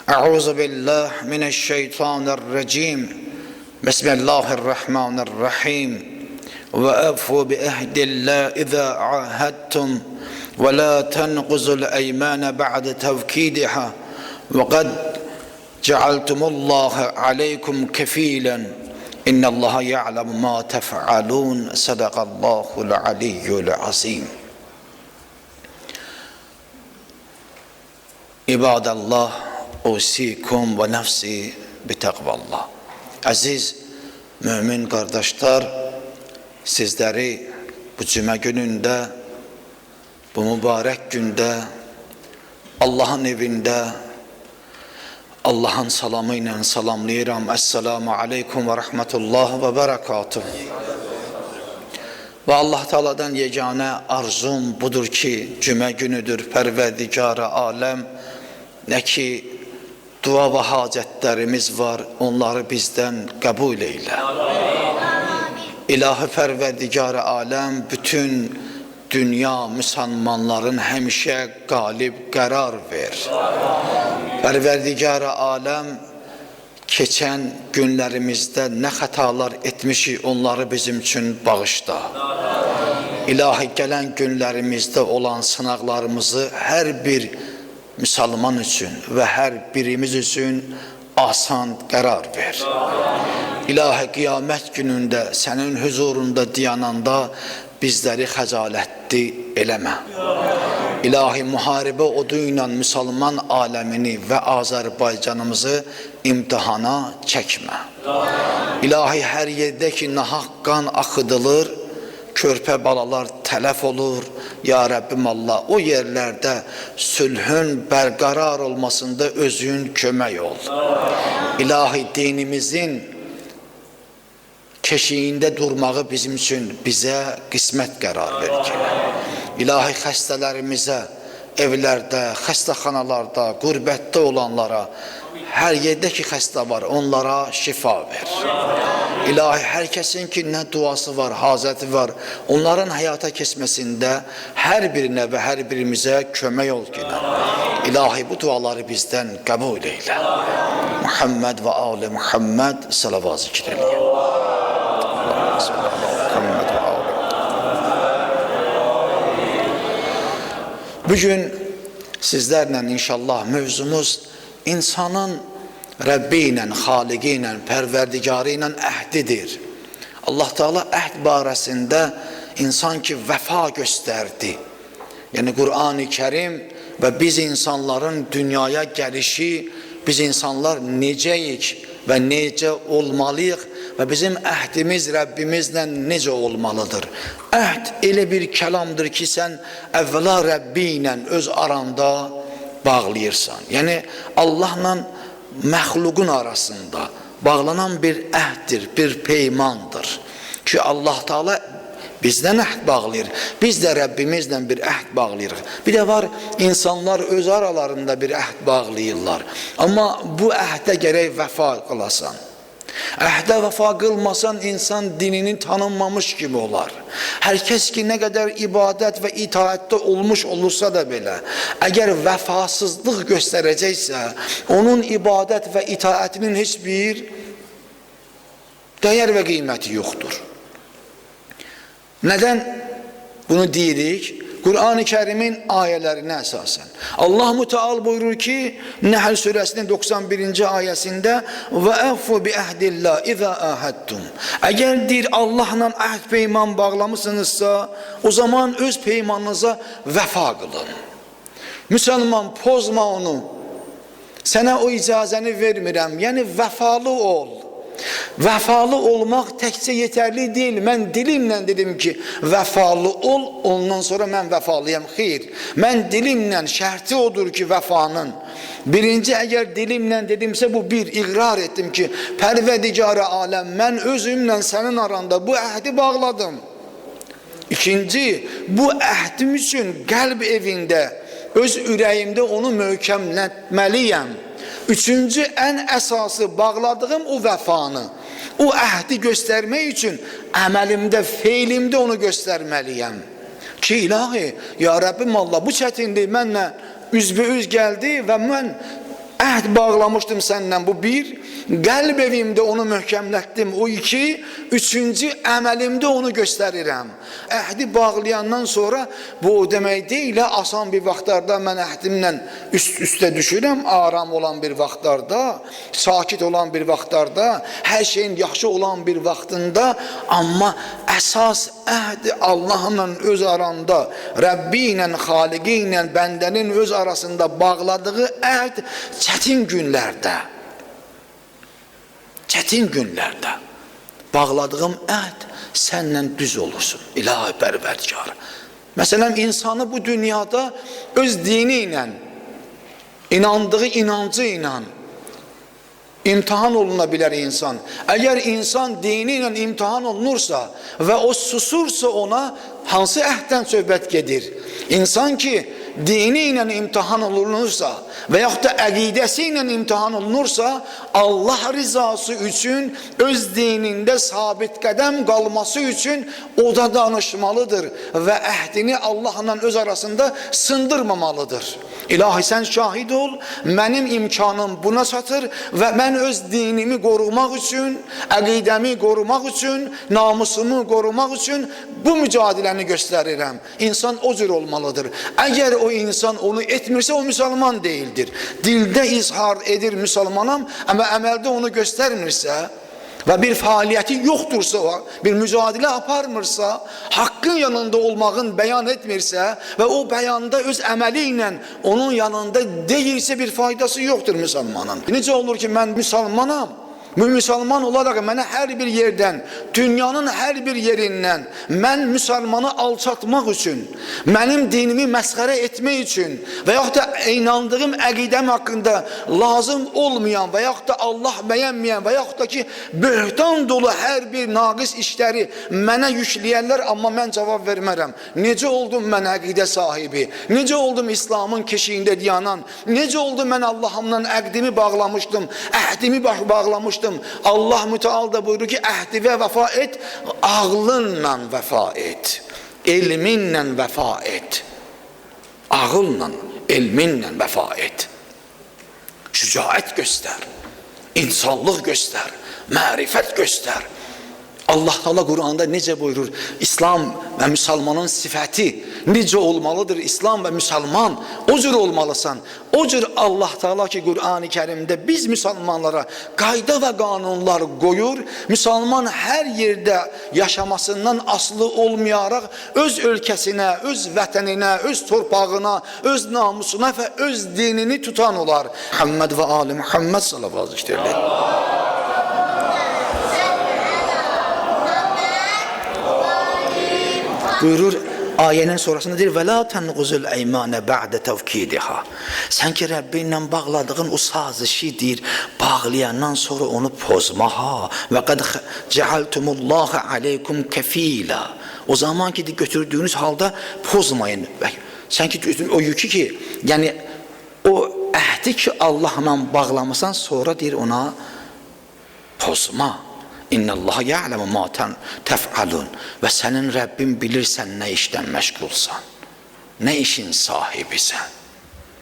Euzu billahi mineşşeytanirracim. Bismillahirrahmanirrahim. Ve evfu bi ehdillah iza ahadtum ve la tenquzul eymane ba'de tevkidiha ve kad cealtumullaha aleykum kefilen. İnnallaha ya'lemu ma tef'alun. Sadakallahul aliyyul azim. İbadallah, usikum ve nefsi bitaqvallah. Əziz mümin qardaşlar, sizləri bu cümə günündə, bu mübarək gündə, Allahın evində, Allahın salamı ilə salamlayıram. Əssalamu aleykum və rəhmətullah və bərəkatuh. Və Allah Teala'dan yeganə arzum budur ki, cümə günüdür, Pərverdigara aləm, nə ki dua və hacətlərimiz var, onları bizdən qəbul eylə. İlahi Pərverdigara aləm, bütün dünya müsəlmanların həmişə qalib qərar ver. Pərverdigara aləm, keçən günlərimizdə nə xətalar etmişik, onları bizim üçün bağışla. İlahi, gələn günlərimizdə olan sınaqlarımızı hər bir müsəlman üçün və hər birimiz üçün asan qərar ver. İlahi, qiyamət günündə sənin huzurunda dayananda bizləri xəcalətli eləmə. İlahi, müharibə odu ilə müsəlman aləmini və Azərbaycanımızı imtihana çəkmə. İlahi, hər yerdə ki nahaq qan axıdılır, körpə balalar tələf olur, ya Rəbbim Allah, o yerlərdə sülhün bərqərar olmasında özün kömək ol. İlahi, dinimizin keşiyində durmağı bizim üçün bizə qismət qərar ver ki. İlahi, xəstələrimizə, evlərdə, xəstəxanalarda, qürbətdə olanlara, hər yerdə ki xəstə var, onlara şifa ver. İlahi, hər kəsin ki nə duası var, hazəti var, onların həyata keçməsində hər birinə və hər birimizə kömək ol ki. İlahi, bu duaları bizdən qəbul eylə. Muhammed və ali Muhammed salavat zikr eləyin. Muhammed və ali. Bugün sizlərlə inşallah mövzumuz insanın Rəbbi ilə, Xaliqi ilə, Pərverdigarı ilə əhdidir. Allah Teala əhd barəsində insan ki vəfa göstərdi. Yəni Qur'an-ı Kərim və biz insanların dünyaya gəlişi, biz insanlar necəyik və necə olmalıyıq və bizim əhdimiz Rəbbimizlə necə olmalıdır? Əhd elə bir kəlamdır ki, sən əvvəla Rəbbi ilə öz aranda bağlayırsan. Yəni Allahla məxluqun arasında bağlanan bir əhddir, bir peymandır ki, Allah Teala bizdən əhd bağlayır. Biz də Rəbbimizlə bir əhd bağlayırıq. Bir də var, insanlar öz aralarında bir əhd bağlayırlar. Amma bu əhdə gərək vəfa qılasan. Əhdə vəfa qılmasan, insan dinini tanınmamış kimi olar. Hər kəs ki nə qədər ibadət və itaətdə olmuş olursa da belə, əgər vəfasızlıq göstərəcəksə, onun ibadət və itaətinin heç bir dəyər və qiyməti yoxdur. Nədən bunu deyirik? Qur'an-ı Kərimin ayələrinə əsasən. Allah Müteal buyurur ki, Nəhl surəsinin 91-ci ayəsində və əfu bi əhdillah izə ahədtum. Əgər deyir Allahla əhd peyman bağlamısınızsa, o zaman öz peymanınıza vəfa qılın. Müsəlman, pozma onu. Sənə o icazəni vermirəm. Yəni vəfalı ol. Vəfalı olmaq təkcə yetərli deyil. Mən dilimlə dedim ki, vəfalı ol, ondan sonra mən vəfalıyam. Xeyr, mən dilimlə, şərti odur ki, vəfanın. Birinci, əgər dilimlə dedimsə, bu bir, iqrar etdim ki, Pərverdigar-ı aləm, mən özümlə sənin aranda bu əhdi bağladım. İkinci, bu əhdim üçün qəlb evində, öz ürəyimdə onu möhkəmlətməliyəm. Üçüncü, ən əsası bağladığım o vəfanı, o əhdi göstərmək üçün əməlimdə, feilimdə onu göstərməliyəm. Ki, ilahi, ya Rəbbim Allah, bu çətinlik mənlə üzbəüz gəldi və mən Əhd bağlamışdım səndən, bu bir. Qəlb evimdə onu möhkəmlətdim, o iki. Üçüncü, əməlimdə onu göstərirəm. Əhdi bağlayandan sonra bu o demək deyil, asan bir vaxtlarda mən əhdimlə üst-üstə düşürəm, aram olan bir vaxtlarda, sakit olan bir vaxtlarda, hər şeyin yaxşı olan bir vaxtında, amma əsas əhd Allahla öz aranda, Rəbbi ilə, Xaliqi ilə, bəndənin öz arasında bağladığı əhd çətin günlərdə, çətin günlərdə bağladığım əhd sənlə düz olursun, İlahi Pərverdigar. Məsələn, insanı bu dünyada öz dini ilə, inandığı inancı ilə imtihan oluna bilər insan. Əgər insan dini ilə imtihan olunursa və o susursa ona, hansı əhddən söhbət gedir? İnsan ki, dini ilə imtihan olunursa və yaxud da əqidəsi ilə imtihan olunursa, Allah rizası üçün, öz dinində sabit qədəm qalması üçün o da danışmalıdır və əhdini Allahla öz arasında sındırmamalıdır. İlahi, sən şahid ol, mənim imkanım buna çatır və mən öz dinimi qorumaq üçün, əqidəmi qorumaq üçün, namusumu qorumaq üçün bu mücadiləni göstərirəm. İnsan o cür olmalıdır. Əgər o insan onu etmirsə, o müsəlman deyildir. Dildə izhar edir müsəlmanam, amma əməldə onu göstərmirsə və bir fəaliyyəti yoxdursa, bir mücadilə aparmırsa, haqqın yanında olmağın bəyan etmirsə və o bəyanda öz əməli ilə onun yanında deyilsə, bir faydası yoxdur müsəlmanın. Necə olur ki, mən müsəlmanam? Müsəlman olaraq mənə hər bir yerdən, dünyanın hər bir yerindən mən müsəlmanı alçatmaq üçün, mənim dinimi məsxərə etmək üçün və yaxud da inandığım əqidəm haqqında lazım olmayan və yaxud da Allah bəyənməyən və yaxud da ki, böhtan dolu hər bir naqis işləri mənə yükləyərlər, amma mən cavab vermərəm. Necə oldum mən əqidə sahibi? Necə oldum İslamın keşiyində dayanan? Necə oldum mən Allahımla əqdimi bağlamışdım, əhdimi bağlamışdım? Allah müteal da buyurur ki, əhdi və vəfa et, ağlınla vəfa et, elminlə vəfa et, ağılla, elminlə vəfa et, şücaət göstər, insanlıq göstər, mərifət göstər. Allah Teala Quranda necə buyurur? İslam və müsəlmanın sifəti necə olmalıdır? İslam və müsəlman o cür olmalısan. O cür Allah Teala ki, Qur'an-ı Kərimdə biz müsəlmanlara qayda və qanunlar qoyur. Müsəlman hər yerdə yaşamasından asılı olmayaraq öz ölkəsinə, öz vətəninə, öz torpağına, öz namusuna və öz dinini tutan olar. Muhammed və ali Muhammed salavat zikridir. Buyurur ayənin sonrasında deyir: "Və la tanquzul eymane ba'de tevkidiha." Sən ki Rəbbinlə bağladığın o sazişi deyir, bağlayandan sonra onu pozma ha. Və qad cealtumullaha aleykum kefila. O zaman ki götürdüyünüz halda pozmayın. Sən ki o yükü ki, yəni o əhdi ki Allahla bağlamısan, sonra deyir ona pozma. İnnallaha ya'lemu ma tef'alun. Və sənin Rəbbin bilir sən nə işdən məşğulsan, nə işin sahibisən.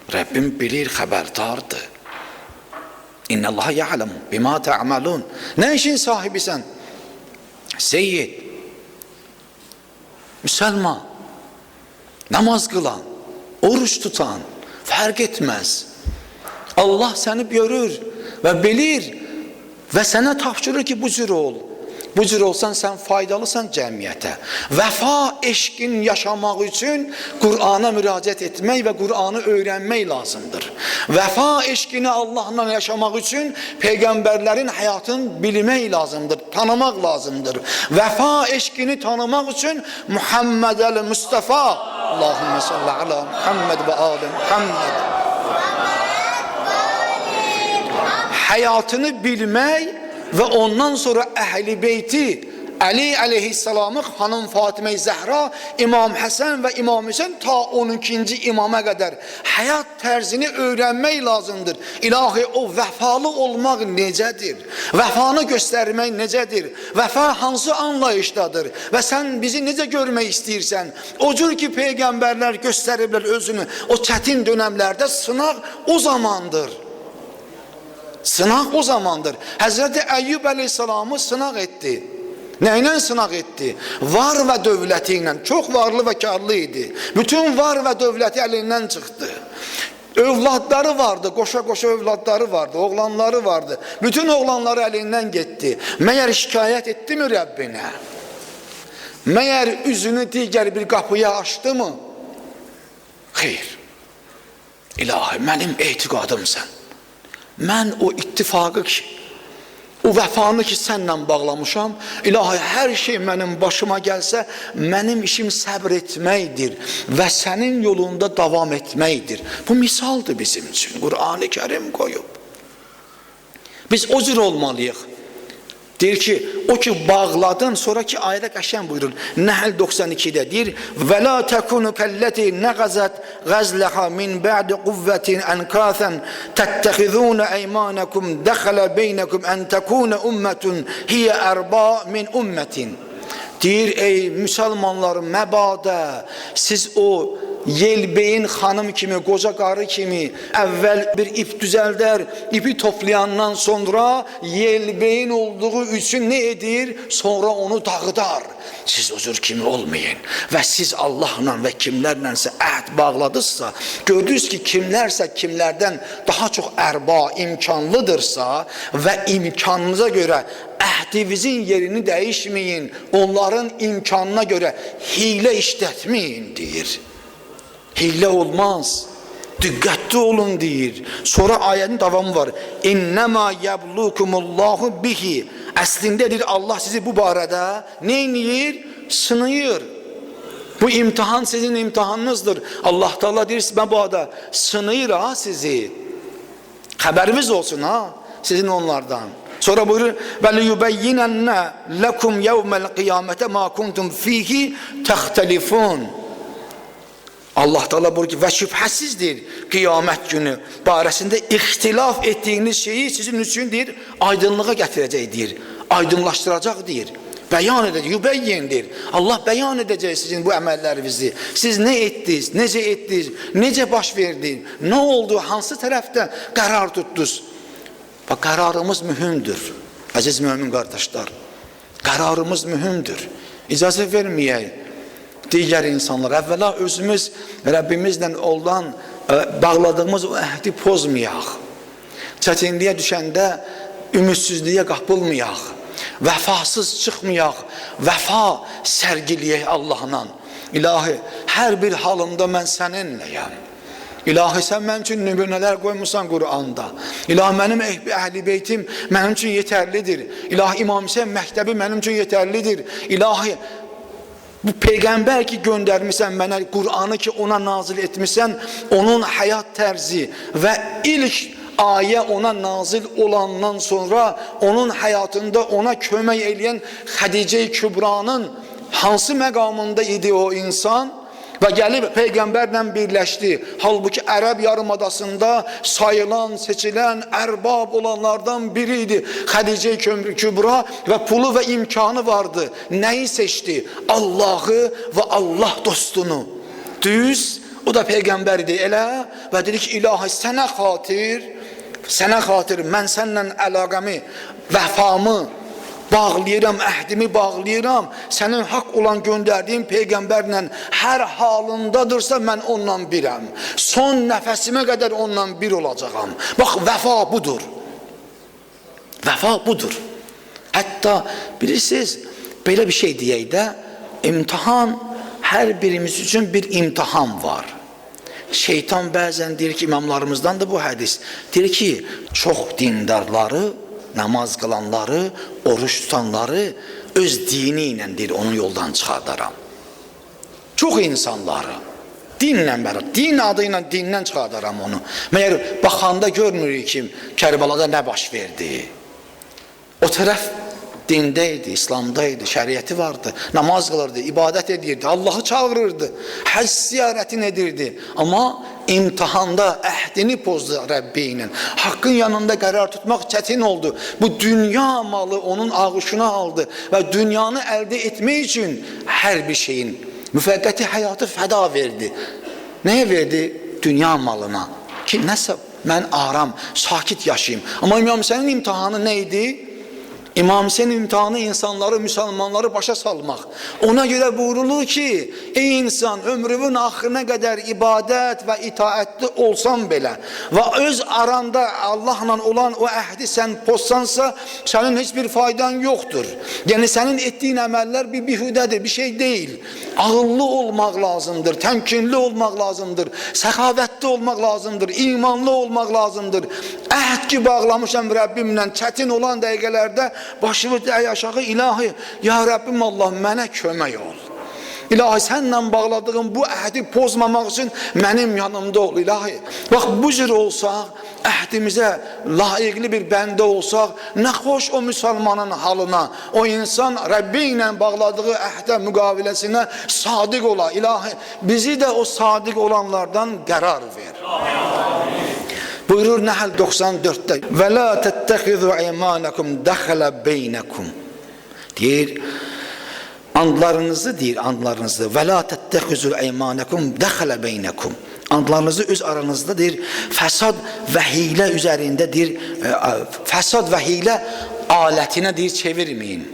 Rəbbin bilir, xəbərdardır. İnnallaha ya'lemu bima ta'malun. Nə işin sahibisən? Seyyid, müsəlman, namaz qılan, oruç tutan, fərq etməz. Allah səni görür və bilir və sənə tapşırır ki, bu cür ol. Bu cür olsan sən faydalısan cəmiyyətə. Vəfa eşqin yaşamaq üçün Qur'ana müraciət etmək və Qur'anı öyrənmək lazımdır. Vəfa eşqini Allahla yaşamaq üçün peyğəmbərlərin həyatını bilmək lazımdır, tanımaq lazımdır. Vəfa eşqini tanımaq üçün Muhammed əl-Mustafa, Allahümme salli ala Muhammed və ali Muhammed, həyatını bilmək və ondan sonra Əhl-i Beyti, Əli əleyhissalamı, xanım Fatimə-i Zəhra, İmam Həsən və İmam Hüseyn ta 12-ci imama qədər həyat tərzini öyrənmək lazımdır. İlahi, o vəfalı olmaq necədir? Vəfanı göstərmək necədir? Vəfa hansı anlayışdadır? Və sən bizi necə görmək istəyirsən? O cür ki, peyğəmbərlər göstəriblər özünü o çətin dönəmlərdə, sınaq o zamandır. Sınaq o zamandır. Həzrəti Əyyub əleyhissalamı sınaq etdi. Nə ilə sınaq etdi? Var və dövləti ilə. Çox varlı və karlı idi. Bütün var və dövləti əlindən çıxdı. Övladları vardı, qoşa-qoşa övladları vardı, oğlanları vardı. Bütün oğlanları əlindən getdi. Məyər şikayət etdi mi Rəbbinə? Məyər üzünü digər bir qapıya açdı mı? Xeyr. İlahi, mənim etiqadımsan. Mən o ittifaqı ki, o vəfanı ki sənlə bağlamışam, ilahi hər şey mənim başıma gəlsə, mənim işim səbr etməkdir və sənin yolunda davam etməkdir. Bu misaldır bizim üçün, Qur'an-ı Kərim qoyub. Biz o cür olmalıyıq. Deyir ki, o ki bağladın, sonraki ayədə qəşəng buyurur. Nəhl 92-də deyir: "Və la takunu kellati naqazat ghazlaha min ba'di quvvetin ankasan tattakhizuna aymanakum dakhala beynakum an takuna ummetun hiya arba min ummetin." Deyir, ey müsəlmanlar, məbadə siz o Yelbeyin xanım kimi, qoca qarı kimi əvvəl bir ip düzəldər, ipi toplayandan sonra yelbeyin olduğu üçün nə edir? Sonra onu dağıdar. Siz o cür kimi olmayın və siz Allahla və kimlərlənsə əhd bağladınızsa, gördünüz ki, kimlərsə kimlərdən daha çox ərba, imkanlıdırsa və imkanınıza görə əhdinizin yerini dəyişməyin, onların imkanına görə hiylə işlətməyin, deyir. Hiylə olmaz. Diqqətli olun, deyir. Sonra ayənin davamı var. İnnemâ yeblukumullahu bihi. Əslində deyir, Allah sizi bu barədə nə eləyir? Sınayır. Bu imtihan sizin imtihanınızdır. Allah Teala deyir, məbada sınayır ha sizi. Xəbəriniz olsun ha sizin onlardan. Sonra buyurur: "Və liyubeyyinenne lekum yevmel qiyamete ma kuntum fihi təxtelifun." Allah Teala buyurur ki, və şübhəsizdir qiyamət günü barəsində ixtilaf etdiyiniz şeyi sizin üçün deyir, aydınlığa gətirəcək deyir, aydınlaşdıracaq deyir, bəyan edəcək, yübeyyin deyir. Allah bəyan edəcək sizin bu əməllərinizi. Siz nə etdiniz, necə etdiniz, necə baş verdi, nə oldu, hansı tərəfdə qərar tutdunuz? Bax, qərarımız mühümdür, əziz mömin qardaşlar. Qərarımız mühümdür. İcazə verməyək digər insanlar. Əvvəla özümüz Rəbbimizlə olan bağladığımız o əhdi pozmayaq. Çətinliyə düşəndə ümidsizliyə qapılmayaq. Vəfasız çıxmayaq. Vəfa sərgiləyək Allahla. İlahi, hər bir halımda mən səninləyəm. İlahi, sən mənim üçün nümunələr qoymusan Quranda. İlahi, mənim əhl-i beytim mənim üçün yetərlidir. İlahi, İmam Hüseyn məktəbi mənim üçün yetərlidir. İlahi, bu peyğəmbər ki göndərmisən mənə, Qur'anı ki ona nazil etmisən, onun həyat tərzi və ilk ayə ona nazil olandan sonra onun həyatında ona kömək eləyən Xədicə-i Kübranın hansı məqamında idi o insan? Və gəlib peyğəmbərlə birləşdi. Halbuki Ərəb yarımadasında sayılan, seçilən, ərbab olanlardan biri idi Xədicə-i Kübra və pulu və imkanı vardı. Nəyi seçdi? Allahı və Allah dostunu. Düz, o da peyğəmbər idi elə və dedi ki, ilahi sənə xatir, sənə xatir mən səninlə əlaqəmi, vəfamı bağlayıram, əhdimi bağlayıram. Sənin haqq olan göndərdiyin peyğəmbərlə hər halındadırsa mən onunla birəm. Son nəfəsimə qədər onunla bir olacağam. Bax, vəfa budur. Vəfa budur. Hətta bilirsiniz, belə bir şey deyək də, imtihan, hər birimiz üçün bir imtihan var. Şeytan bəzən deyir ki, imamlarımızdan da bu hədis, deyir ki, çox dindarları, namaz qılanları, oruç tutanları öz dini ilə deyir, onun yoldan çıxardaram. Çox insanları dinlə bərabər, din adı ilə dindən çıxardaram onu. Məyər baxanda görmürük ki, Kərbalada nə baş verdi? O tərəf dində idi, İslamda idi, şəriəti vardı, namaz qılırdı, ibadət edirdi, Allahı çağırırdı, həcc ziyarətini edirdi. Amma imtihanda əhdini pozdu Rəbbi ilə. Haqqın yanında qərar tutmaq çətin oldu. Bu dünya malı onun ağuşuna aldı və dünyanı əldə etmək üçün hər bir şeyin müvəqqəti həyatı fəda verdi. Nəyə verdi? Dünya malına. Ki, nəsə Mən aram, sakit yaşayayım. Amma İmam Hüseynin imtihanı nə idi? İmam Hüseyin imtihanı insanları, müsəlmanları başa salmaq. Ona görə buyurulur ki, ey insan, ömrünün axırına qədər ibadət və itaətli olsan belə və öz aranda Allahla olan o əhdi sən pozsansa, sənin heç bir faydan yoxdur. Yəni, sənin etdiyin əməllər bir bihudədir, bir şey deyil. Ağıllı olmaq lazımdır, təmkinli olmaq lazımdır, səxavətli olmaq lazımdır, imanlı olmaq lazımdır. Əhd ki bağlamışam Rəbbimlə, çətin olan dəqiqələrdə başımı dəy aşağı, ilahi, ya Rəbbim Allah, mənə kömək ol. İlahi, sənlə bağladığım bu əhdi pozmamaq üçün mənim yanımda ol, ilahi. Bax, bu cür olsaq, əhdimizə layiqli bir bəndə olsaq, nə xoş o müsəlmanın halına, o insan Rəbbi ilə bağladığı əhdə, müqaviləsinə sadiq ola. İlahi, bizi də o sadiq olanlardan qərar ver. Buyurur Nəhl 94-də: "Və la təttəxizu əymanakum dəxlə beynəkum." Deyir, andlarınızı deyir, andlarınızı. Və la təttəxizu əymanakum dəxlə beynəkum. Andlarınızı öz aranızda deyir, fəsad və hiylə üzərində deyir, fəsad və hiylə alətinə deyir, çevirməyin.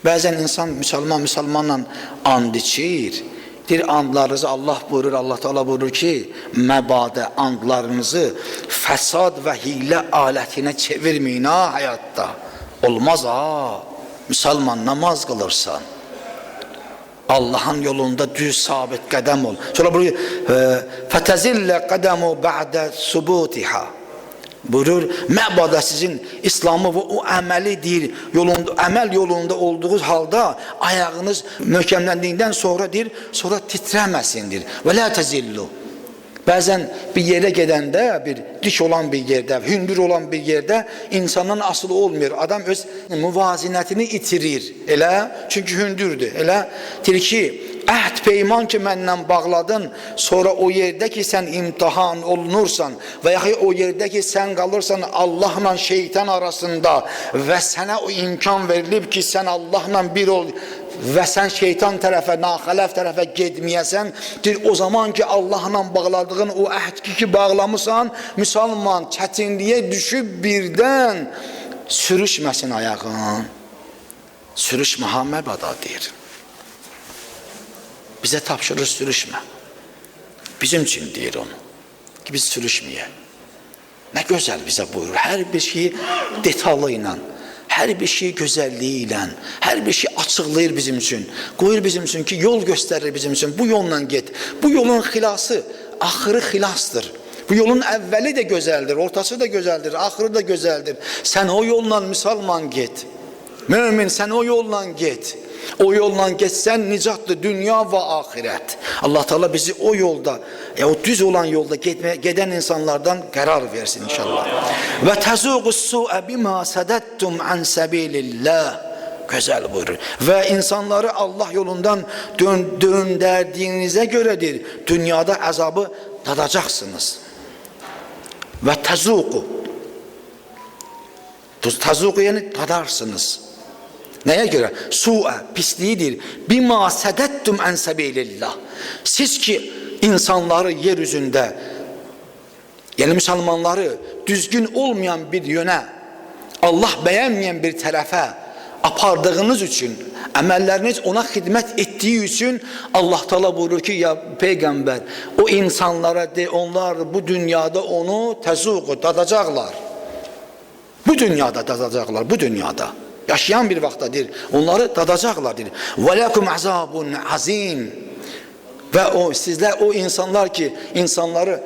Bəzən insan müsəlman müsəlmanla and içir. Deyir, andlarınızı Allah buyurur, Allah Teala buyurur ki, məbadə andlarınızı fəsad və hiylə alətinə çevirməyin ha həyatda. Olmaz ha. Müsəlman namaz qılırsan, Allahın yolunda düz sabit qədəm ol. Sonra buyurur, fətəzillə qədəmu bə'də subutiha. Buyurur, məbadə sizin İslamı və o əməli deyir, yolunda, əməl yolunda olduğunuz halda ayağınız möhkəmləndiyindən sonra deyir, sonra titrəməsin deyir. Və la təzillu. Bəzən bir yerə gedəndə, bir dik olan bir yerdə, hündür olan bir yerdə insandan asılı olmuyor. Adam öz müvazinətini itirir, elə? Çünki hündürdür, elə? Deyir ki, əhd peyman ki məndən bağladın, sonra o yerdə ki sən imtihan olunursan və yaxud o yerdə ki sən qalırsan Allahla şeytan arasında və sənə o imkan verilib ki sən Allahla bir ol və sən şeytan tərəfə, naxələf tərəfə getməyəsən, deyir, o zaman ki Allahla bağladığın o əhd ki bağlamısan, müsəlman çətinliyə düşüb birdən sürüşməsin ayağın. Sürüşmə ha məbada deyir. Bizə tapşırır sürüşmə. Bizim üçün deyir onu. Ki biz sürüşməyək. Nə gözəl bizə buyurur. Hər bir şeyi detalı ilə, hər bir şeyi gözəlliyi ilə, hər bir şeyi açıqlayır bizim üçün. Qoyur bizim üçün ki, yol göstərir bizim üçün. Bu yolla get. Bu yolun xilası, axırı xilastır. Bu yolun əvvəli də gözəldir, ortası da gözəldir, axırı da gözəldir. Sən o yolla müsəlman get. Mömin, sən o yolla get. O yolla getsən nicatdır dünya və axirət. Allah Teala bizi o yolda, o düz olan yolda gedən insanlardan qərar versin inşallah. Və təzuqus su'a bima sadadtum an sabilillah. Gözəl buyurur. Və insanları Allah yolundan döndərdiyinizə görədir, dünyada əzabı tadacaqsınız. Və təzuqu. Təzuqu yəni tadarsınız. Nəyə görə? Su'a, pisliyidir. Bima sədəttum ən səbilillah. Siz ki, insanları yer üzündə, yəni müsəlmanları düzgün olmayan bir yönə, Allah bəyənməyən bir tərəfə apardığınız üçün, əməlləriniz ona xidmət etdiyi üçün Allah Teala buyurur ki, ya Peyğəmbər, o insanlara de, onlar bu dünyada onu təzuqu, tadacaqlar. Bu dünyada tadacaqlar, bu dünyada. Yaşayan bir vaxtda deyir, onları tadacaqlar deyir. وَلَكُمْ عَذَابٌ azim. Və o sizlər o insanlar ki, insanları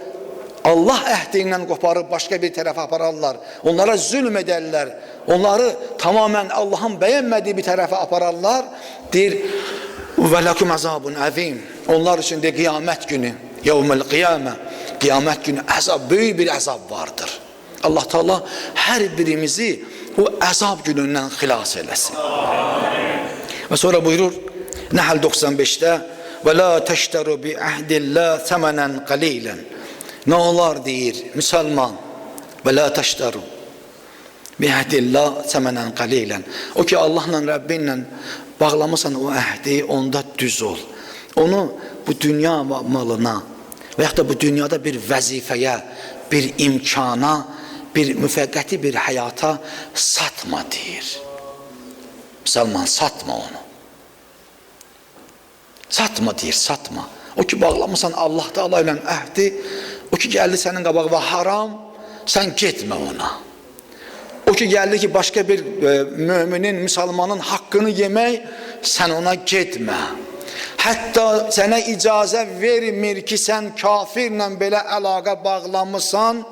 Allah əhdi ilə qoparıb başqa bir tərəfə apararlar, onlara zülm edərlər, onları tamamən Allahın bəyənmədiyi bir tərəfə apararlar, deyir, وَلَكُمْ عَذَابٌ azim. Onlar üçün də qiyamət günü, yevməl qiyamə, qiyamət günü əzab, böyük bir əzab vardır. Allah Teala hər birimizi o əzab günündən xilas eləsin. Və sonra buyurur Nəhl 95-də: "Və la təştəru bi əhdillah səmənən qalilən." Nə olar deyir müsəlman? Və la təştəru bi əhdillah səmənən qalilən. O ki Allahla Rəbbinlə bağlamısan o əhdi, onda düz ol. Onu bu dünya malına, və yaxud da bu dünyada bir vəzifəyə, bir imkana, bir müvəqqəti bir həyata satma deyir. Müsəlman, satma onu. Satma deyir, satma. O ki bağlamısan Allah Teala ilə əhdi, o ki gəldi sənin qabağına haram, sən getmə ona. O ki gəldi ki başqa bir müminin, müsəlmanın haqqını yemək, sən ona getmə. Hətta sənə icazə vermir ki sən kafirlə belə əlaqə bağlamısan,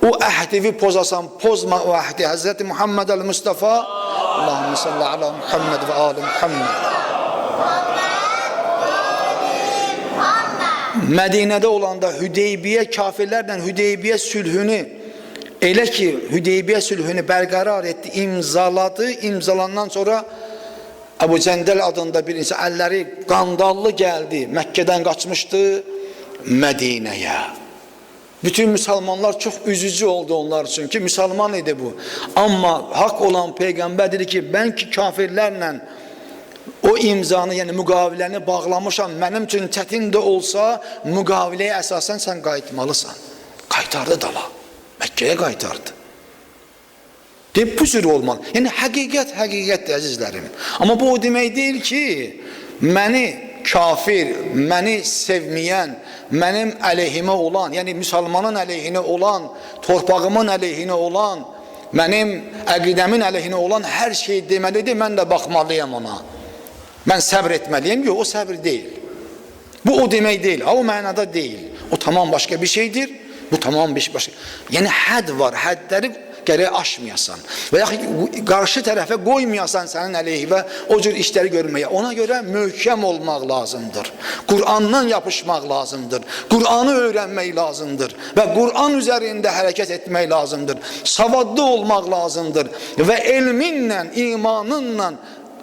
o əhdivi pozasan, pozma o əhdi. Həzrəti Muhammed el-Mustafa, Allahümme salli ala Muhammed və ali Muhammed. Mədinədə olanda Hüdeybiyyə kafirlərlə Hüdeybiyyə sülhünü elə ki Hüdeybiyyə sülhünü bərqərar etdi, imzaladı. İmzalandan sonra Əbu Cəndəl adında bir insan əlləri qandallı gəldi. Məkkədən qaçmışdı Mədinəyə. Bütün müsəlmanlar çox üzücü oldu onlar üçün ki, müsəlman idi bu. Amma haqq olan peyğəmbər dedi ki, mən ki kafirlərlə o imzanı, yəni müqaviləni bağlamışam, mənim üçün çətin də olsa müqaviləyə əsasən sən qayıtmalısan. Qaytardı dala. Məkkəyə qaytardı. Deyib, bu cür olmalı. Yəni həqiqət həqiqətdir əzizlərim. Amma bu o demək deyil ki, məni kafir, məni sevməyən, mənim əleyhimə olan, yəni müsəlmanın əleyhinə olan, torpağımın əleyhinə olan, mənim əqidəmin əleyhinə olan hər şey deməlidir, mən də baxmalıyam ona. Mən səbr etməliyəm. Yox, o səbr deyil. Bu o demək deyil, o mənada deyil. O tamam başqa bir şeydir, bu tamam bir başqa. Yəni hədd var, hədləri gərək aşmayasan və yaxud qarşı tərəfə qoymayasan sənin əleyhivə o cür işləri görməyə. Ona görə möhkəm olmaq lazımdır. Qur'andan yapışmaq lazımdır. Qur'anı öyrənmək lazımdır və Qur'an üzərində hərəkət etmək lazımdır. Savadlı olmaq lazımdır və elminlə, imanınla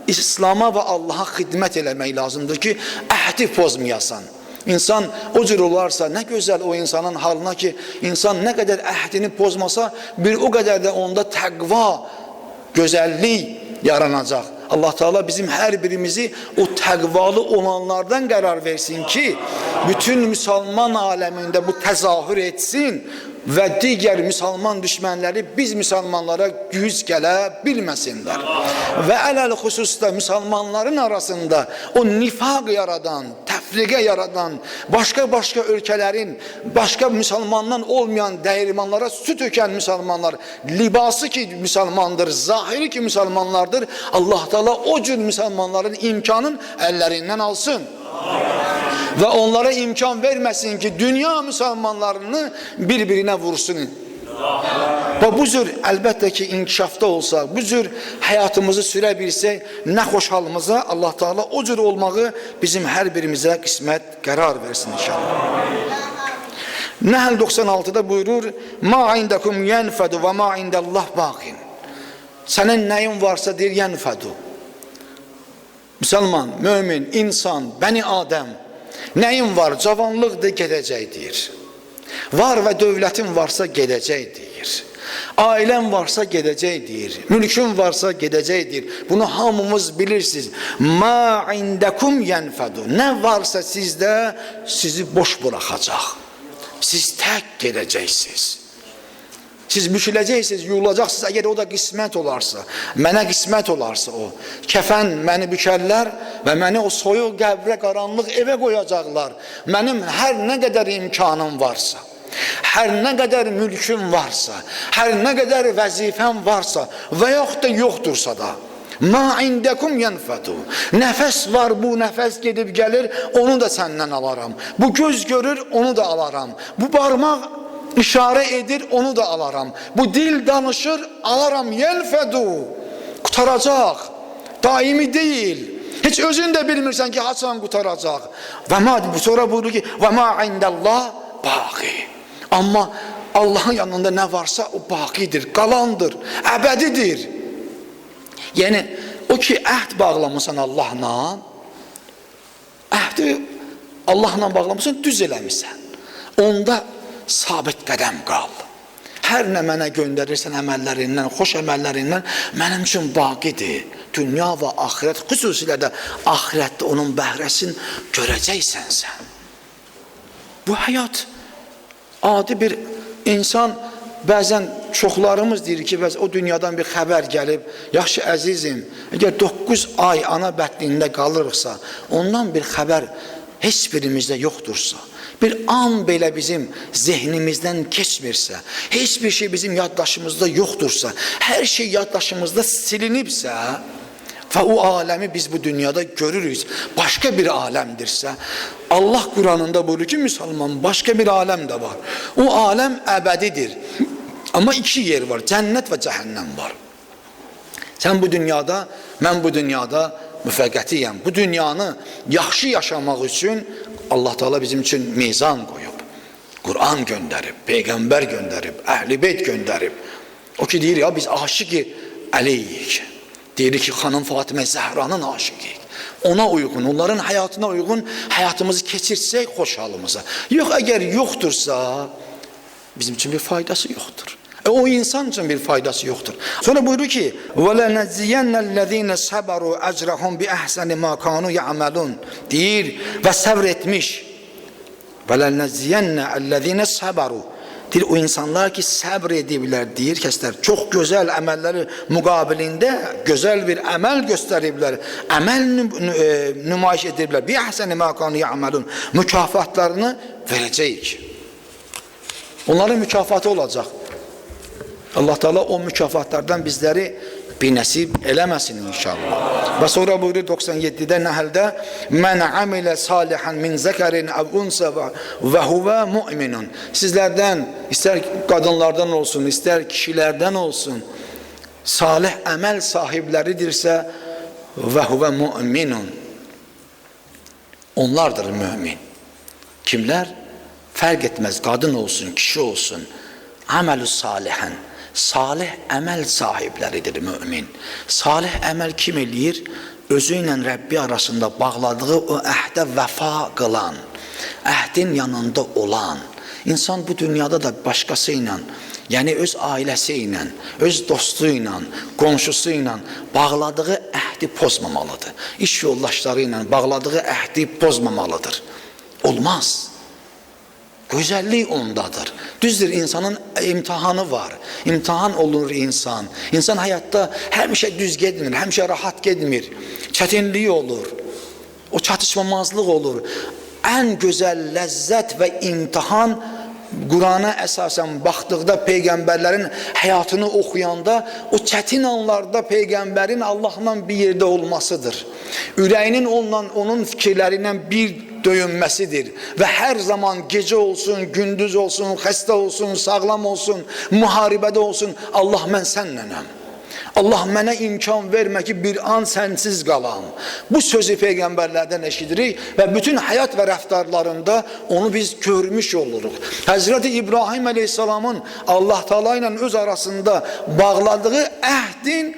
İslam'a və Allaha xidmət eləmək lazımdır ki, əhdi pozmayasan. İnsan o cür olarsa, nə gözəl o insanın halına ki, insan nə qədər əhdini pozmasa, bir o qədər də onda təqva, gözəllik yaranacaq. Allah Teala bizim hər birimizi o təqvalı olanlardan qərar versin ki, bütün müsəlman aləmində bu təzahür etsin və digər müsəlman düşmənləri biz müsəlmanlara güc gələ bilməsinlər. Və ələl xüsusda müsəlmanların arasında o nifaq yaradan, təfriqə yaradan, başqa-başqa ölkələrin, başqa müsəlmandan olmayan dəyirmanlara su tökən müsəlmanlar, libası ki müsəlmandır, zahiri ki müsəlmanlardır, Allah Teala o cür müsəlmanların imkanın əllərindən alsın. Və onlara imkan verməsin ki, dünya müsəlmanlarını bir-birinə vursun. Və bu cür əlbəttə ki, inkişafda olsaq, bu cür həyatımızı sürə bilsək, nə xoş halımıza Allah Teala o cür olmağı bizim hər birimizə qismət qərar versin inşallah. Nəhl 96-da buyurur: "Ma indekum yenfedu və ma indəllah baqin." Sənin nəyin varsa deyir yenfedu. Müsəlman, mömin, insan, bəni Adəm, nəyin var? Cavanlıqdır, gedəcək deyir. Var və dövlətin varsa gedəcək deyir. Ailən varsa gedəcək deyir. Mülkün varsa gedəcək deyir. Bunu hamımız bilirsiniz. Ma indekum yenfedu. Nə varsa sizdə sizi boş buraxacaq. Siz tək gedəcəksiniz. Siz büküləcəksiniz, yuyulacaqsınız. Əgər o da qismət olarsa, mənə qismət olarsa o. Kəfən məni bükərlər və məni o soyuq qəbrə, qaranlıq evə qoyacaqlar. Mənim hər nə qədər imkanım varsa, hər nə qədər mülküm varsa, hər nə qədər vəzifəm varsa və yaxud da yoxdursa da, ma indekum yenfedu. Nəfəs var, bu nəfəs gedib gəlir, onu da səndən alaram. Bu göz görür, onu da alaram. Bu barmaq işarə edir, onu da alaram. Bu dil danışır, alaram. Yenfedu. Qutaracaq. Daimi deyil. Heç özün də bilmirsən ki, haçan qutaracaq. Və ma, sonra buyurur ki, və ma indəllah baqi. Amma Allahın yanında nə varsa o baqidir, qalandır, əbədidir. Yəni, o ki, əhd bağlamısan Allahla, əhdi Allahla bağlamısan, düz eləmirsən. Onda sabit qədəm qal. Hər nə mənə göndərirsən əməllərindən, xoş əməllərindən mənim üçün baqidir. Dünya və axirət, xüsusilə də axirətdə onun bəhrəsini görəcəksən sən. Bu həyat adi bir insan, bəzən çoxlarımız deyir ki, bəz o dünyadan bir xəbər gəlib, yaxşı əzizim, əgər 9 ay ana bətnində qalırıqsa, ondan bir xəbər heç birimizdə yoxdursa, bir an belə bizim zehnimizdən keçmirsə, heç bir şey bizim yaddaşımızda yoxdursa, hər şey yaddaşımızda silinibsə və o aləmi biz bu dünyada görürük, başqa bir aləmdirsə, Allah Quranında buyurur ki, müsəlman, başqa bir aləm də var. O aləm əbədidir. Amma iki yer var, cənnət və cəhənnəm var. Sən bu dünyada, mən bu dünyada müvəqqətiyəm. Bu dünyanı yaxşı yaşamaq üçün Allah Teala bizim üçün mizan qoyub. Quran göndərib, Peyğəmbər göndərib, Əhl-i Beyt göndərib. O ki deyir ya biz aşiqi Əliyik. Deyir ki, xanım Fatimə Zəhranın aşiqiyik. Ona uyğun, onların həyatına uyğun həyatımızı keçirsək xoş halımıza. Yox, əgər yoxdursa, bizim üçün bir faydası yoxdur. O insan üçün bir faydası yoxdur. Sonra buyurur ki: "Və lenecziyyenne ellezine sabaru ecrahum bi ahsani ma kanu ya'malun." Deyir və səbr etmiş. "Və lenecziyyenne ellezine sabaru." Deyir o insanlar ki səbr ediblər, deyir kəslər, çox gözəl əməlləri müqabilində gözəl bir əməl göstəriblər, əməl nümayiş ediblər. Bi ahsani ma kanu ya'malun. Mükafatlarını verəcəyik. Onların mükafatı olacaq. Allah Teala o mükafatlardan bizləri bir nəsib eləməsin inşallah. Və sonra buyurur 97-də Nəhldə: "Mən amilə salihan min zəkərin əv unsa və huvə mu'minun." Sizlərdən, istər qadınlardan olsun, istər kişilərdən olsun, salih əməl sahibləridirsə və huvə mu'minun. Onlardır mümin. Kimlər? Fərq etməz, qadın olsun, kişi olsun. Əməlü salihan. Salih əməl sahibləridir mümin. Salih əməl kim eləyir? Özü ilə Rəbbi arasında bağladığı o əhdə vəfa qılan, əhdin yanında olan. İnsan bu dünyada da başqası ilə, yəni öz ailəsi ilə, öz dostu ilə, qonşusu ilə bağladığı əhdi pozmamalıdır. İş yoldaşları ilə bağladığı əhdi pozmamalıdır. Olmaz. Gözəllik ondadır. Düzdür, insanın imtahanı var. İmtahan olunur insan. İnsan həyatda həmişə düz getmir, həmişə rahat getmir. Çətinliyi olur. O çatışmamazlıq olur. Ən gözəl ləzzət və imtahan Qurana əsasən baxdıqda, peyğəmbərlərin həyatını oxuyanda, o çətin anlarda peyğəmbərin Allahla bir yerdə olmasıdır. Ürəyinin onunla, onun fikirləri ilə bir döyünməsidir və hər zaman gecə olsun, gündüz olsun, xəstə olsun, sağlam olsun, müharibədə olsun, Allah mən sənlənəm. Allah mənə imkan vermə ki, bir an sənsiz qalam. Bu sözü peyğəmbərlərdən eşidirik və bütün həyat və rəftarlarında onu biz görmüş oluruq. Həzrəti İbrahim əleyhissalamın Allah Teala ilə öz arasında bağladığı əhdin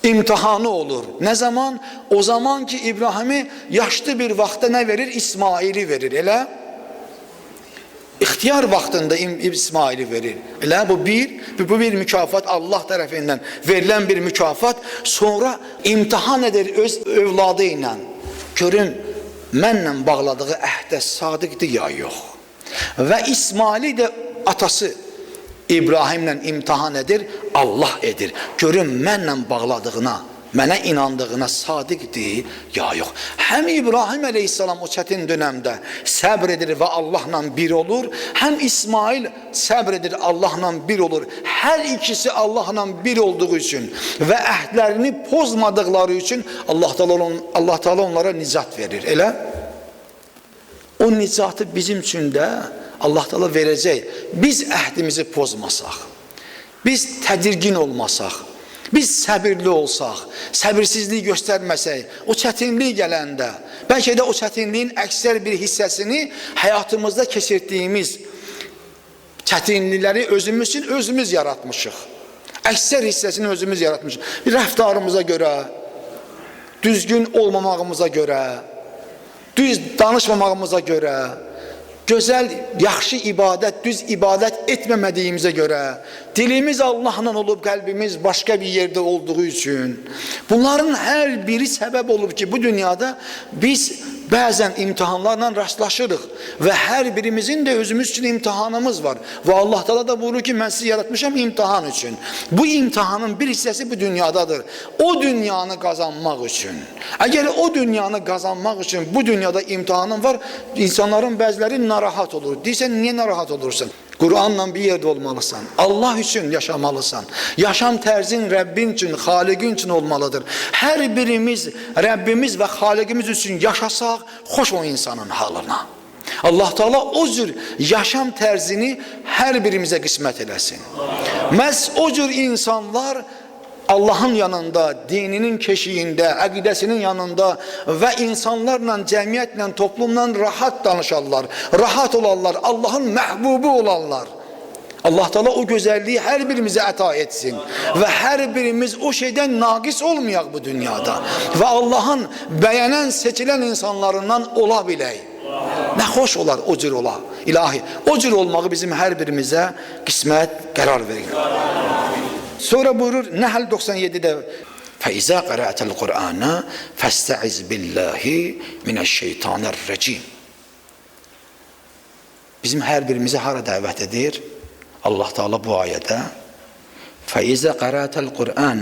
imtihanı olur. Nə zaman? O zaman ki İbrahimi yaşlı bir vaxtda nə verir? İsmaili verir. Elə? İxtiyar vaxtında İsmaili verir. Elə bu bir mükafat, Allah tərəfindən verilən bir mükafat. Sonra imtihan edir öz övladı ilə. Görün, mənlə bağladığı əhdə sadiqdir ya yox. Və İsmaili də atası İbrahimlə imtihan edir, Allah edir. Görün, mənlə bağladığına, mənə inandığına sadiqdir ya yox. Həm İbrahim əleyhissalam o çətin dönəmdə səbr edir və Allahla bir olur, həm İsmail səbr edir, Allahla bir olur. Hər ikisi Allahla bir olduğu üçün və əhdlərini pozmadıqları üçün Allah Teala onlara nicat verir. Elə? O nicatı bizim üçün də Allah Teala verəcək. Biz əhdimizi pozmasaq, biz tədirgin olmasaq, biz səbirli olsaq, səbirsizlik göstərməsək, o çətinlik gələndə, bəlkə də o çətinliyin əksər bir hissəsini həyatımızda keçirdiyimiz çətinlikləri özümüz üçün özümüz yaratmışıq. Əksər hissəsini özümüz yaratmışıq. Bir rəftarımıza görə, düzgün olmamağımıza görə, düz danışmamağımıza görə, gözəl, yaxşı ibadət, düz ibadət etməmədiyimizə görə, dilimiz Allahla olub, qəlbimiz başqa bir yerdə olduğu üçün, bunların hər biri səbəb olub ki, bu dünyada biz bəzən imtahanlarla rastlaşırıq və hər birimizin də özümüz üçün imtahanımız var. Və Allah Teala da buyurur ki, mən sizi yaratmışam imtahan üçün. Bu imtahanın bir hissəsi bu dünyadadır. O dünyanı qazanmaq üçün. Əgər o dünyanı qazanmaq üçün bu dünyada imtahanın var, insanların bəziləri narahat olur. Deyirsən, niyə narahat olursun? Qur'anla bir yerdə olmalısan. Allah üçün yaşamalısan. Yaşam tərzin Rəbbin üçün, Xaliqin üçün olmalıdır. Hər birimiz Rəbbimiz və Xaliqimiz üçün yaşasaq, xoş o insanın halına. Allah Teala o cür yaşam tərzini hər birimizə qismət eləsin. Məhz o cür insanlar Allahın yanında, dininin keşiyində, əqidəsinin yanında və insanlarla, cəmiyyətlə, toplumla rahat danışarlar, rahat olarlar, Allahın məhbubu olarlar. Allah Teala o gözəlliyi hər birimizə əta etsin və hər birimiz o şeydən naqis olmayaq bu dünyada və Allahın bəyənən, seçilən insanlarından ola bilək. Nə xoş olar o cür ola. İlahi, o cür olmağı bizim hər birimizə qismət qərar verir. Sonra buyurur Nəhl 97-də فَإِذَا قَرَأْتَ الْقُرْآنَ فَاسْتَعِذْ بِاللّٰهِ مِنَ الشَّيْطَانِ الرَّجِيمِ. Bizim hər birimizi hara dəvət edir? Allah Teala bu ayədə فَإِذَا قَرَأْتَ الْقُرْآنَ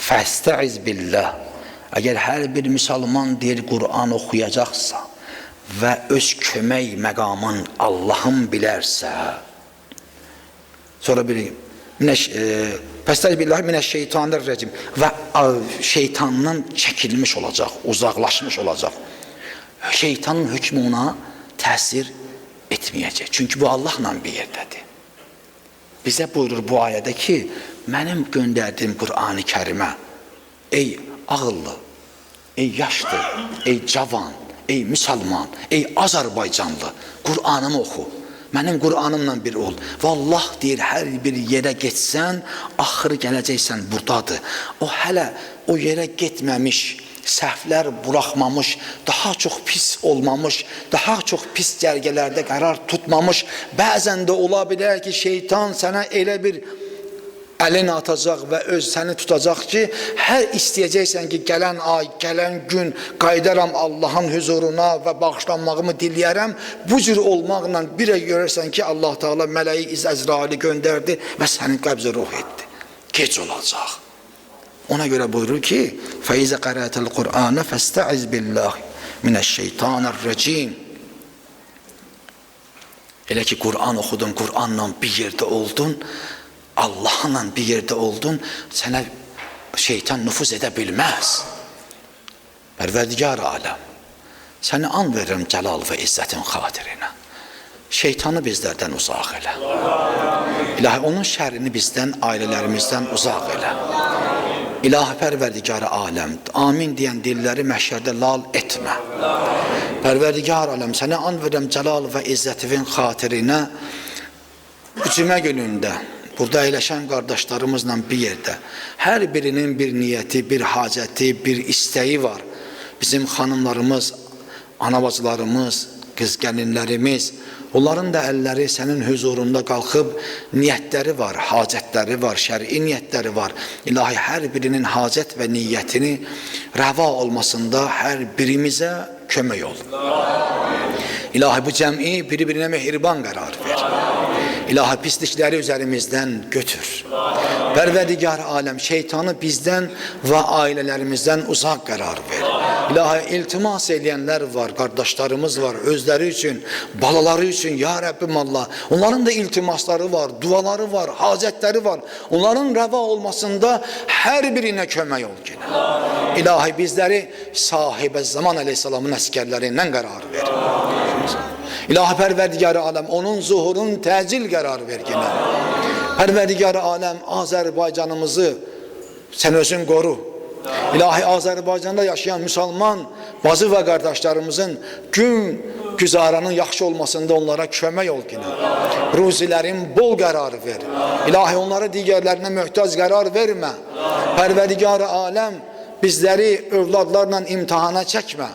فَاسْتَعِذْ بِاللّٰهِ. Əgər hər bir müsəlman deyir Qur'an oxuyacaqsa və öz kömək məqamın Allahın bilərsə, sonra bir Fəstəiz billahi minəşşeytanirracim və şeytandan çəkilmiş olacaq, uzaqlaşmış olacaq. Şeytanın hökmü ona təsir etməyəcək. Çünki bu Allahla bir yerdədir. Bizə buyurur bu ayədə ki, mənim göndərdiyim Qur'an-ı Kərimə, ey ağıllı, ey yaşlı, ey cavan, ey müsəlman, ey Azərbaycanlı, Qur'anımı oxu. Mənim Qur'anımla bir ol. Vallah deyir, hər bir yerə getsən, axırı gələcəksən buradadır. O hələ o yerə getməmiş, səhvlər buraxmamış, daha çox pis olmamış, daha çox pis cərgələrdə qərar tutmamış. Bəzən də ola bilər ki, şeytan sənə elə bir əlini atacaq və öz səni tutacaq ki, hər istəyəcəksən ki, gələn ay, gələn gün qayıdaram Allahın hüzuruna və bağışlanmağımı diləyərəm. Bu cür olmaqla bir görərsən ki, Allah Teala mələyi Əzraili göndərdi və səni qəbz-i ruh etdi. Gec olacaq. Ona görə buyurur ki, فَإِذَا قَرَأْتَ الْقُرْآنَ فَاسْتَعِذْ بِاللّٰهِ مِنَ الشَّيْطَانِ الرَّجِيمِ. Elə ki, Qur'an oxudun, Qur'anla bir yerdə oldun, Allahla bir yerdə oldun, sənə şeytan nüfuz edə bilməz. Pərverdigar aləm, səni an verirəm cəlal və izzətin xatirinə. Şeytanı bizlərdən uzaq elə. İlahi, onun şərrini bizdən, ailələrimizdən uzaq elə. İlahi Pərverdigar aləm, amin deyən dilləri məhşərdə lal etmə. Pərverdigar aləm, sənə an verirəm cəlal və izzətin xatirinə. Cümə günündə burada əyləşən qardaşlarımızla bir yerdə hər birinin bir niyyəti, bir hacəti, bir istəyi var. Bizim xanımlarımız, anabacılarımız, qız gəlinlərimiz, onların da əlləri sənin hüzurunda qalxıb niyyətləri var, hacətləri var, şər'i niyyətləri var. İlahi, hər birinin hacət və niyyətini rəva olmasında hər birimizə kömək ol. İlahi, bu cəmi bir-birinə mehriban qərar ver. İlahi, pislikləri üzərimizdən götür. Pərverdigar aləm, şeytanı bizdən və ailələrimizdən uzaq qərar ver. İlahi, iltimas eləyənlər var, qardaşlarımız var, özləri üçün, balaları üçün, ya Rəbbim Allah. Onların da iltimasları var, duaları var, hacətləri var. Onların rəva olmasında hər birinə kömək ol ki. İlahi, bizləri sahibə zaman əleyhissalamın əskərlərindən qərar ver. İlahi Pərverdigar aləm, onun zuhurun təcil qərar ver yenə. Pərverdigar aləm, Azərbaycanımızı sən özün qoru. İlahi, Azərbaycanda yaşayan müsəlman bacı və qardaşlarımızın gün güzaranın yaxşı olmasında onlara kömək ol yenə. Ruzilərin bol qərarı ver. İlahi, onlara digərlərinə möhtac qərar vermə. Pərverdigar aləm, bizləri övladlarla imtahana çəkmə.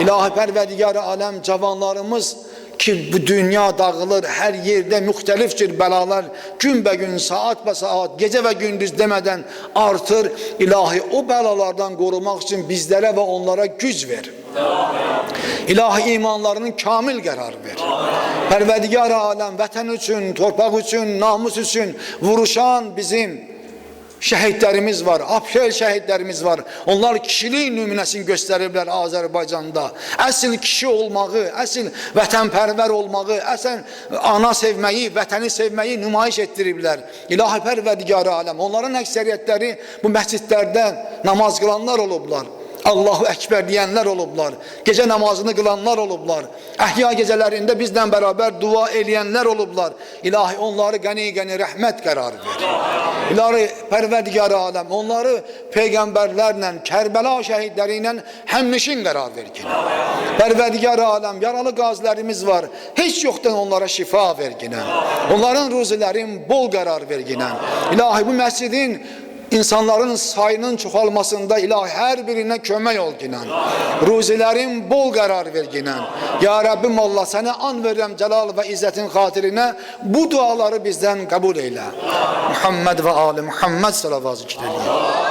İlahi Pərverdigar aləm, cavanlarımız ki bu dünya dağılır, hər yerdə müxtəlif cür bəlalar gün bə gün, saat bə saat, gecə və gündüz demədən artır. İlahi, o bəlalardan qorumaq üçün bizlərə və onlara güc ver. İlahi imanlarının kamil qərar ver. Pərverdigar aləm, vətən üçün, torpaq üçün, namus üçün vuruşan bizim şəhidlərimiz var, Abşel şəhidlərimiz var. Onlar kişilik nümunəsini göstəriblər Azərbaycanda. Əsl kişi olmağı, əsl vətənpərvər olmağı, əsl ana sevməyi, vətəni sevməyi nümayiş etdiriblər. İlahi Pərverdigar aləm. Onların əksəriyyətləri bu məscidlərdə namaz qılanlar olublar. Allahu Əkbər deyənlər olublar. Gecə namazını qılanlar olublar. Əhya gecələrində bizlə bərabər dua eləyənlər olublar. İlahi onları qəni-qəni rəhmət qərar ver. İlahi Pərverdigar aləm, onları peyğəmbərlərlə, Kərbəla şəhidləri ilə həmnişin qərar ver ki. Pərverdigar aləm, yaralı qazilərimiz var. Heç yoxdan onlara şifa verginə. Onların ruzilərin bol qərar verginə. İlahi bu məscidin insanların sayının çoxalmasında ilahi hər birinə kömək ol ginən. Ruzilərin bol qərar ver ginən. Ya Rəbbim Allah, sənə an verirəm cəlal və izzətin xatirinə, bu duaları bizdən qəbul eylə. Muhammed və ali Muhammed salavat zikr eləyin.